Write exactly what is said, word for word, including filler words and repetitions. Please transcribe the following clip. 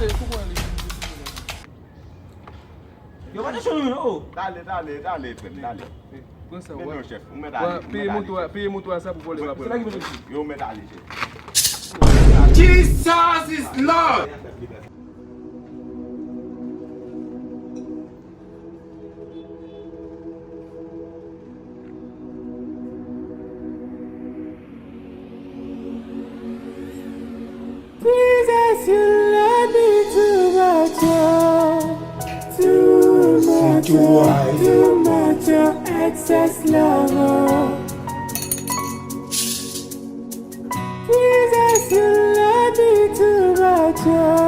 Yo, pa te chonn, non. Dale, dale, dale, frè m, dale. Pran sa, men non, chèf, ou mèt ale, ou mèt ale, chèf. Peye moto a sa pou vòlè pa pran. Yo, ou mèt ale, chèf. Jesus is Lord! Jesus, you love me too much, oh. Too much, oh. Too much, oh. Excess love, oh. Jesus, you love me too much, oh.